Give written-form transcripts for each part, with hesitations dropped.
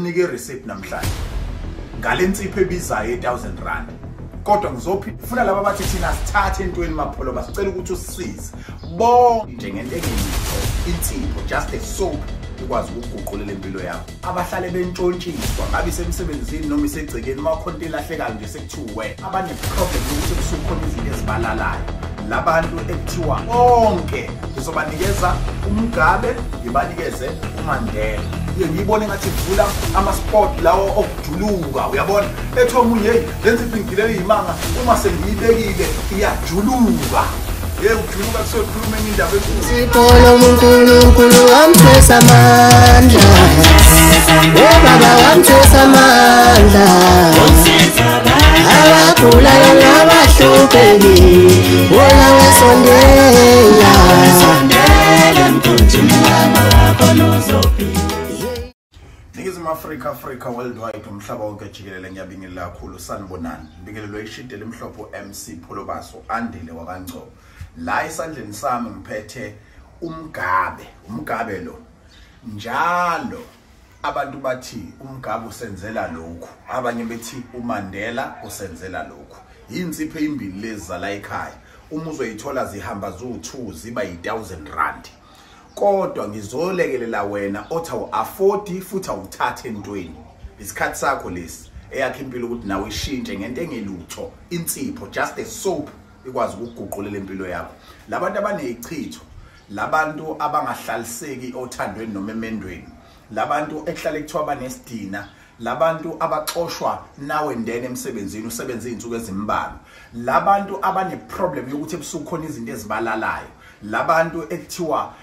Nike receipt namhlanje ngale nsipho ebizayo 1000 rand, kodwa ngizophinde laba bathi thina sithathe entweni Mapholo, basicela ukuthi usisize bonke nje ngento engiyitho insipho, just a soap ikwazi ukuguqulela impilo yakho. Abahlale bentshontshiswa ngabe isemsebenzini noma isegcekeni, uma khona into elahlekayo nje sekuthiwe abane problem ukuthi kusukhona izinto ezibalalayo. Labantu ekuthiwa bonke ngizobanikeza uMugabe, ngibanikeze uMandela. Ngiyibona ngathi vula ama-spot lawo okujuluka, uyabona ethi omunye hey lenza ibingilele imanga uma sengiyibekile iyajuluka. Hey ujuluka kusokhuluma enye indaba enkulu. Sipolo uNkulunkulu wamthwesa amandla, baba wamthwesa amandla, abagulayo nabahluphekile wona wesondela Ningizimu Afrika, Africa worldwide, umhlaba wonke jikelele, ngiyabingelela kakhulu. Sanibonani, ngibingelelwe ishidi elimhlophe MC Pholobaso Andile wakaNgcobo. La esandleni sami ngiphethe uMugabe, uMugabe lo. Njalo abantu bathi uMugabe usenzela lokhu, abanye bethi uMandela usenzela lokhu. Insipho ezimbili lezi zala ekhaya, uma uzoyithola zihamba zu2 ziba yi1000 rand. Kodwa ngizolekelela wena othi awu-afford futhi awuthathe entweni. Isikhathi sakho lesi eyakhe impilo ukuthi nawe ishintshe ngento engelutho, insipho, just a soap ikwazi ukuguqulela impilo yakho. Labantu abanezichitho, labantu abangahlaliseki othandweni noma emendweni, labantu ekuhlale kuthiwa banesidina, labantu abaxoshwa nawe ndene emsebenzini usebenze izinsuku ezimbalwa, labantu abane problem yokuthi ebusuku khona izinto ezibalalayo, labantu ekuthiwa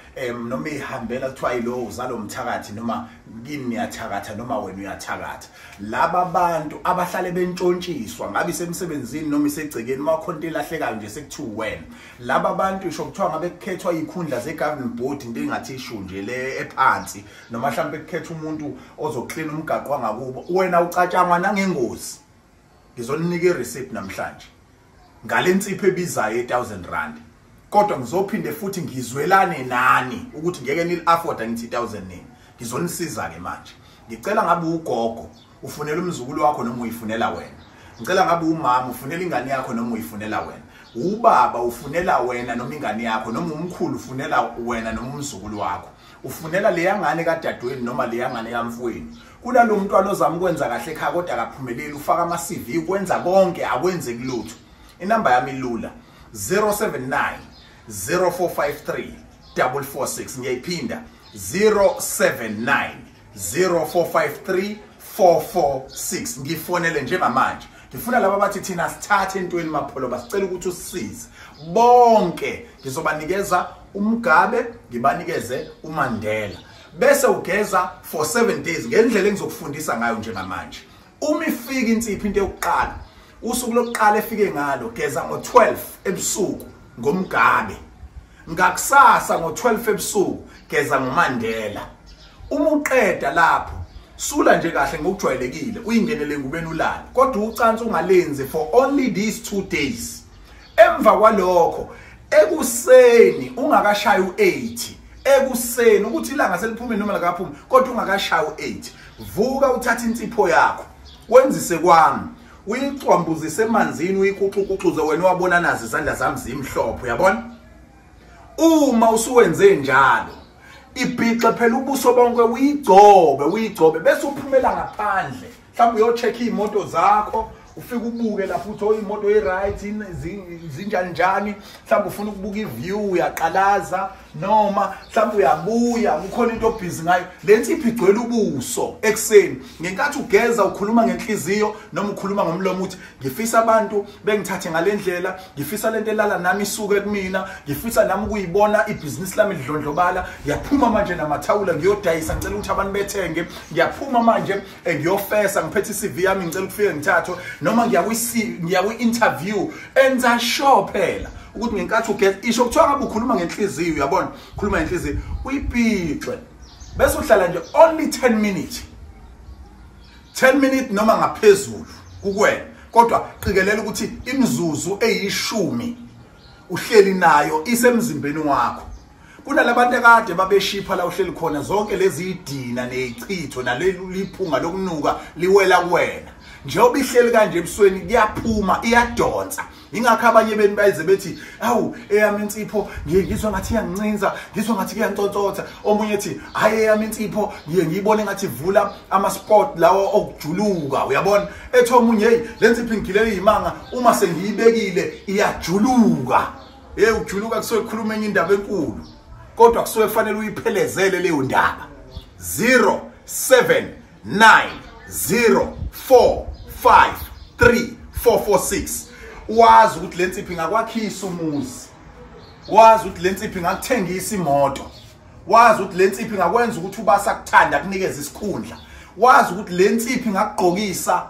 noma ihambela kuthiwa yilo uzalo umthakathi noma kini niyathakatha noma wena uyathakatha. Laba bantu abahlale bentshontshiswa ngabe isemsebenzini noma isegcekeni, uma khona into elahlekayo nje sekuthiwa wena. Laba bantu isho kuthiwa ngabe kukhethwa izikhundla ze-governing board, into engathi ishu nje le ephansi, noma mhlawumbe kukhethwa umuntu ozoklina umgaqo wangakubo, wena ucatshangwa nangengozi. Ngizoninika i-receipt namhlanje ngale nsipho ebizayo 1000 rand, kodwa ngizophinde futhi ngizwelane nani ukuthi ngeke nili-afford ngithi 1000 nini. Ngizonisiza ke manje. Ngicela ngabe ugogo ufunela umzukulu wakho noma uyifunela wena, ngicela ngabe umama ufunela ingane yakho noma uyifunela wena, ubaba ufunela wena noma ingane yakho, noma umkhulu ufunela wena noma umzukulu wakho, ufunela leya ngane kadadweni noma leya ngane kamfowenu. Kunalo mntwana ozama ukwenza kahle ekhaya kodwa akaphumeleli, ufaka ama-CV, ukwenza konke akwenzeki lutho. Inamba yami ilula 079 0453 446. Ngiyayiphinda 079 0453 446. Ngifonele njengamanje. Ngifuna laba bathi thina sithathe entweni Mapholo, basicela ukuthi usisize bonke. Ngizobanikeza uMugabe, ngibanikeze uMandela, bese ugeza for 7 days ngendlela engizokufundisa ngayo njengamanje. Uma ifika insipho, into yokuqala, usuku lokuqala efike ngalo, geza ngo12 ebusuku ngoMugabe, ngakusasa ngo12 ebusuku geza ngoMandela. Uma uqeda lapho sula nje kahle ngokujwayelekile, uyingenele engubeni ulale, kodwa ucansi ungalenzi for only these 2 days. Emva kwalokho ekuseni ungakashayi u8 ekuseni, ukuthi ilanga seliphume noma lakaphumi, kodwa ungakashayi u8, vuka uthathe insipho yakho wenzise kwami, uyicwambuzise emanzini, uyikuxukuxuze wena wabona nazi izandla zami zimhlophe, uyabona. Uma usuwenze njalo, ibhixe phela ubuso bonke, uyigcobe uyigcobe, bese uphumela ngaphandle, mhlawumbe uyocheck iy'moto zakho, ufike ubuke lapho uthi oh imoto i-right zinjani njani, mhlawumbe ufuna ukubuka i-view uyaqalaza, noma mhlawumbe uyabuya kukhona into obhizi ngayo. Le nsipho igcwele ubuso ekuseni. Ngenkathi ugeza ukhuluma ngenhliziyo noma ukhuluma ngomlomo uthi ngifisa abantu bengithathe ngale ndlela, ngifisa lento elala nami isuke kumina, ngifisa nami ukuyibona ibhizinisi lami lidlondlobala, ngiyaphuma manje namathawula ngiyodayisa, ngicela ukuthi abantu bethenge, ngiyaphuma manje ngiyofesa ngiphethe i-CV yami, ngicela ukufika ngithathwe, noma ngiya kwi-interview. Enza sure phela ukuthi ngenkathi ugeza, isho kuthiwa ngabe ukhuluma ngenhliziyo, uyabona, khuluma ngenhliziyo, uyibhixe, bese uhlala nje only 10 minutes, 10 minutes noma ngaphezulu kukwena, kodwa qikelela ukuthi imizuzu eyishumi uhleli nayo isemzimbeni wakho. Kunalabantu akade babeshipha la uhleli khona, zonke lezi idina nezichitho naleli liphunga lokunuka liwela kuwena. Njengoba ihleli kanje ebusweni kuyaphuma, iyadonsa. Ingakho abanye benu bayize bethi awu eyami insipho ngiye ngizwa ngathi iyangincinza, ngizwa ngathi kuyantsontsotha. Omunye ethi hayi eyami insipho ngiye ngiyibone ngathi ivula ama spot lawo okujuluka, uyabona. Ethi omunye hey le nsipho ingigilela izimanga uma sengiyibekile iyajuluka. Hey ujuluka kusuke kukhuluma enye indaba enkulu, kodwa kusuke kufanele uyiphelezele leyo ndaba. 0 7 9 0 4 5 3 4 4 6. Wazi ukuthi le nsipho ingakwakhisa umuzi, wazi ukuthi le nsipho ingakuthengisa imoto, wazi ukuthi le nsipho ingakwenza ukuthi ubasa kuthanda kunikeza isikhundla, wazi ukuthi le nsipho ingakugqokisa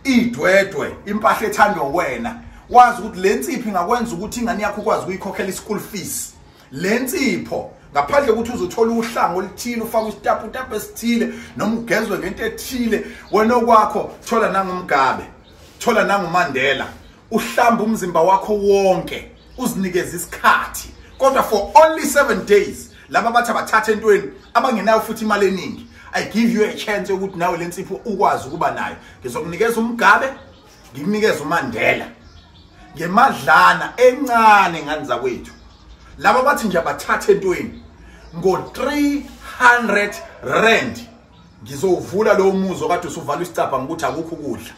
idwedwe, impahla ethandwa wena, wazi ukuthi le nsipho ingakwenza ukuthi ingane yakho ukwazi ukuyikhokhela i-school fees. Le nsipho ngaphandle ukuthi uzothola uhlango oluthile, ufake isitaputapu esithile noma ugezwe ngento ethile, wena okwakho thola nanguMgabe, thola nanguMandela, uhlamba umzimba wakho wonke, uzinikeze isikhathi. Kodwa for only 7 days, laba bathi abathatha entweni abangenayo futhi imali eningi, I give you a chance yokuthi nawe le nsipho ukwazi ukuba nayo. Ngizokunikeza uMgabe, ngikunikeza uMandela ngemadlana encane ngani zakwethu. Laba bathi nje abathatha entweni ngo 300 rand ngizovula lo muzi okade usuvala isicabha ngokuthi akukho ukudla.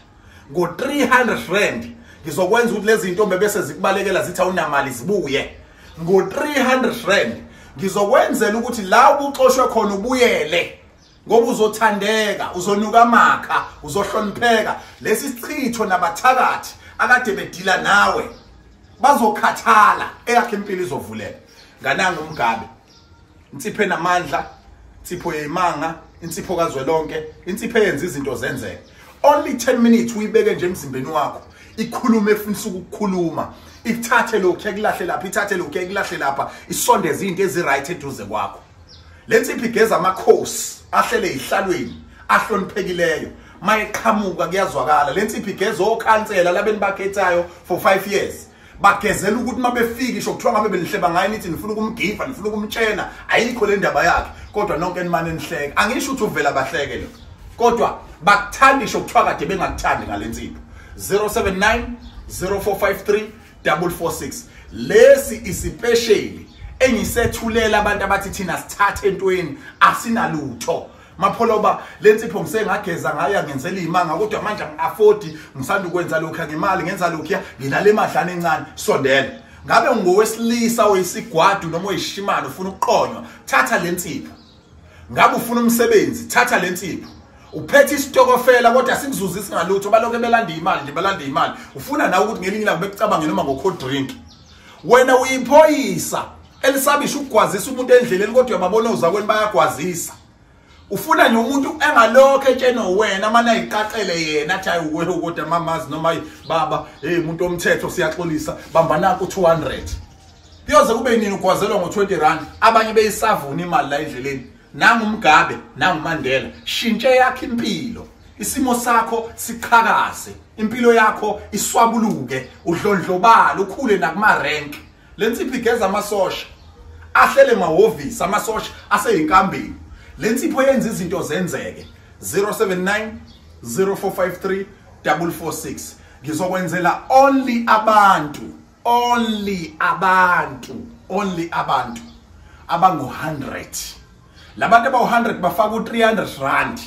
Ngo 300 rand ngizokwenza ukuthi lezi zintombi bese zikubalekela zithi awunamali zibuye. Ngo 300 rand ngizokwenzela ukuthi la ubuxoshwe khona ubuyele, ngoba uzothandeka, uzonuka amakha, uzohlonipheka. Lesi sichitho nabathakathi akade bedila nawe bazokhathala, eyakhe impilo izovuleka. Ngananga uMgabe, insipho enamandla, insipho yeyimanga, insipho kazwelonke, insipho eyenza izinto zenzeke. Only 10 minutes uyibeke nje emzimbeni wakho, ikhulume efuna ukukhuluma, ithathe lokhu ekulahle lapha, ithathe lokhu ekulahle lapha, isondeze izinto eziright eduze kwakho. Le nsipho igeza amakhosi ahlele ihlalweni ahloniphekileyo, mayeqhamuka kuyazwakala. Le nsipho igeza okhansela labeni bakhethayo for 5 years, bagezela ukuthi mabefika isho kuthiwa ngabe benihleba ngayo nithi nifuna ukumgiva, nifuna ukumtshena, ayikho le ndaba yakhe, kodwa nonke nimane nihleke. Angisho ukuthi uvela bahleke lo, kodwa bakuthanda isho kuthiwa kade bengakuthandi ngale nsipho. 079 0453 446. Lesi isipesheli engisethulela abantu abathi thina sithathe entweni asinalutho. Mapholoba le nsipho ngisengageza ngayo ngenzela imanga, kodwa manje angi-afford, ngisanda ukwenza lokhu ngemali, ngenza lokhu, nginale madlana encane. Sondela. Ngabe ungowesilisa oyisigwadu noma oyishimane ufuna ukuqonywa, thatha le nsipho. Ngabe ufuna umsebenzi, thatha le nsipho. Uphethe isitokofela kodwa sikuzuzisi ngalutho, balokhu belanda imali nje, balanda imali. Ufuna nawe ukuthi ngelinye ilanga bekucabange noma ngo-cold drink. Wena uyiphoyisa elisabisha ukugwazisa umuntu endleleni, kodwa uyababona ozakweni bayagwazisa. Ufuna nje umuntu engalokho etsheno wena manje ayiqaqele yena athi hayi uwe kodwa mamazi noma baba, hey umuntu omthetho siyaxolisa, bamba naku 200. Kuyoze kube nini ugwazelwa ngo 20 rand, abanye beyisavuna imali la endleleni. Nangu uMgabe, nangu Mandela, shintshe yakhe impilo, isimo sakho siqhakaze, impilo yakho iswabuluke, udlondlobala, ukhule nakuma rank. Le nsipho igeza amasosha ahlele emahhovisi, amasosha aseyinkambeni. Le nsipho yenza izinto zenzeke. 079 0453 446. Ngizokwenzela only abantu, only abantu, only abantu abangu 100. Labantu abawu 100 bafaka u300 rand,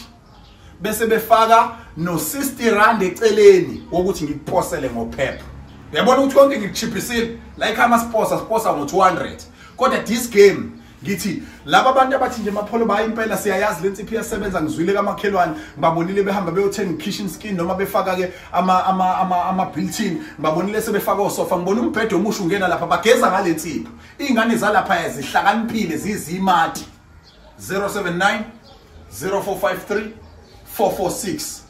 bese befaka no 60 rand eceleni wokuthi ngikuphosele ngophepha. Uyabona ukuthi konke ngikuchiphisile like ama sponsor sponsor ngo 200. Kodwa this game ngithi laba abantu abathi nje Mapholo bayi impela siyayazi le nsipho iyasebenza, ngizwile kamakhelwane ngibabonile behamba beyothenga kitchen skin noma befaka ke ama built-in, ngibabonile sebefaka osofa, ngibona umbhedo omusha ungena lapha, bageza ngale nsipho. Izingane zalapha zihlakaniphile, zizimati. 079 0453 446.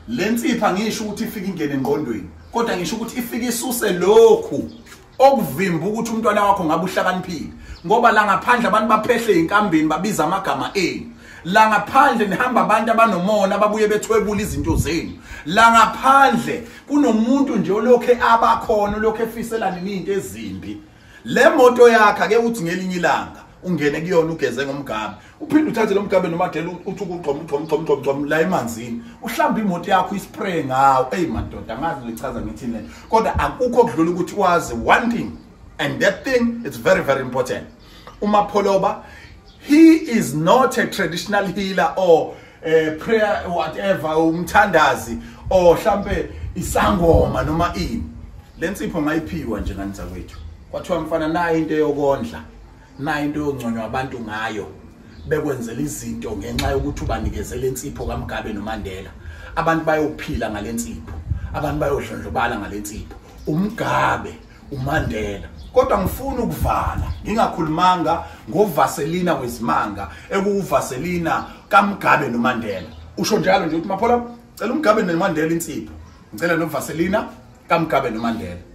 Le nsipho angisho ukuthi ifike ingene engqondweni, kodwa ngisho ukuthi ifike isuse lokhu okuvimba ukuthi umntwana wakho ngabe uhlakaniphile. Ngoba la ngaphandle abantu baphehle inkambeni babiza amagama enu. La ngaphandle nihamba abantu abanomona ababuye bethwebula izinto zenu. La ngaphandle kunomuntu nje olokhe abakhona olokhe efiselana izinto ezimbi. Le moto yakhe ake uthi ngelinye ilanga Ungene kuyona ugeze ngomgabe, uphinde uthathe lo mgabe noMandela uthi ukugqoma ugqoma ugqoma ugqoma la emanzini, uhlambe imoto yakho ispray ngawo. Ey madoda, angazi ngichaza ngithini le, kodwa akukho kudlula ukuthi wazi one thing, and that thing is very very important. UMapholoba, he is not a traditional healer or prayer whatever, umthandazi or mhlambe isangoma noma ini. Lensipho ngayiphiwa nje ngani zakwethu, kwathiwa mfana nayi into yokondla, nayi into yonconywa abantu ngayo, bekwenzela izinto ngenxa yokuthi ubanikezele insipho kaMgabe noMandela. Abantu bayophila ngalensipho, abantu bayodlondlobala ngalensipho, uMgabe uMandela. Kodwa ngifuna ukuvala ngingakhulumanga ngoVaselina wezimanga, ekuVaselina kaMgabe noMandela. Usho njalo nje ukuthi Maphola, cela uMgabe noMandela insipho, ngicela noVaselina kaMgabe noMandela.